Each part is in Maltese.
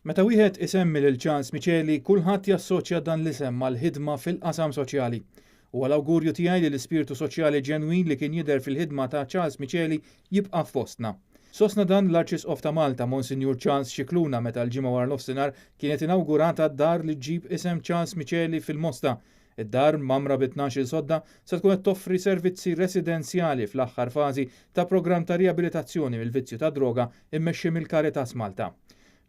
Meta wieħed isemmi lil Charles Miceli, kulħadd jassoċja dan l-isem mal-ħidma fil-qasam soċjali. Huwa l-awgurju tiegħi li l-ispirtu soċjali ġenwin li kien jidher fil-ħidma ta' Charles Miceli jibqa' fostna. Sostna dan l-Arċisqof ta' Malta, Monsinjur Charles Scicluna meta l-Ġimgħa waranofsinhar kienet inawgurata d-dar li ġġib isem Charles Miceli fil-Mosta. Id-dar, mgħammra bi 12-il sodda, se tkun qed toffri servizzi residenzjali fl-aħħar fażi ta' programm ta' riabilitazzjoni mill-vizzju tad-droga immexxi mill-Caritas Malta.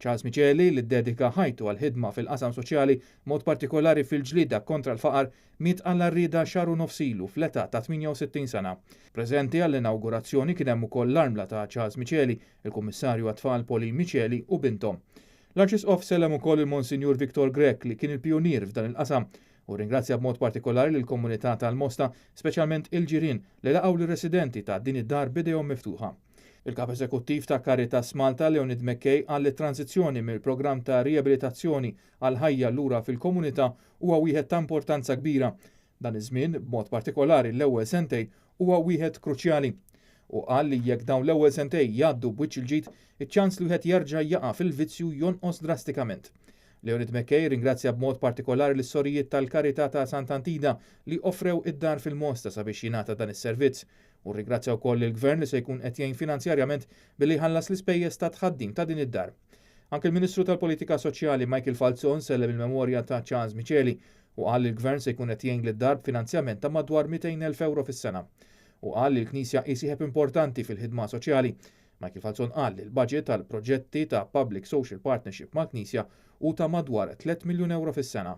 Charles Miceli, li ddedika ħajtu għall-ħidma fil-qasam soċjali, mod partikolari fil-ġlieda kontra l-faqar, miet għall-għarrieda xahar u nofs ilu fl-età ta' 68 sena. Preżenti għall-inawgurazzjoni kien hemm ukoll l-armla ta' Charles Miceli, il-Kummissarju għat-Tfal Pauline Miceli u binthom. L-Arċisqof sellem ukoll il-Monsinjur Victor Grech li kien il-pijunier f'dan il-qasam u rringrazzja b'mod partikolari lill-komunità tal-Mosta, speċjalment il-ġirien li laqgħu lir-residenti ta' din id-dar b'idejhom miftuħa. Il-Kap Eżekuttiv ta' Caritas Malta Leonid McKay qal li t-transizzjoni mill-programm ta' riabilitazzjoni għal ħajja lura fil-komunità huwa wieħed ta' importanza kbira. Dan iż-żmien, b'mod partikolari l-ewwel sentej, huwa wieħed kruċjali. U qal li jekk dawn l-ewwel sentej jgħaddu b'wiċċ il-ġid, iċ-ċans li wieħed jerġa' jaqa' fil-vizzju jonqos drastikament. Leonid McKay ringrazzja b'mod partikolari lis-sorijiet tal-Karità ta' Sant'Antida li offrew id-dar fil-Mosta sabiex jingħata dan is-servizz. U ringrazzja wkoll lill-Gvern li se jkun qed jgħin finanzjarjament billi jħallas l-ispejjeż ta' tħaddim ta' din id-dar. Anke l-Ministru tal-Politika Soċjali Michael Falzon sellem il-memorja ta' Charles Miceli u qal li l-Gvern se jkun qed jgħin lid-dar b'finanzjament ta' madwar 200,000 euro fis-sena. U qal li l-Knisja hi sieħeb importanti fil-ħidma soċjali. Michael Falzon qal li l-budget tal-proġetti ta' Public Social Partnership mal-Knisja hu ta' madwar 3 miljun euro fis-sena.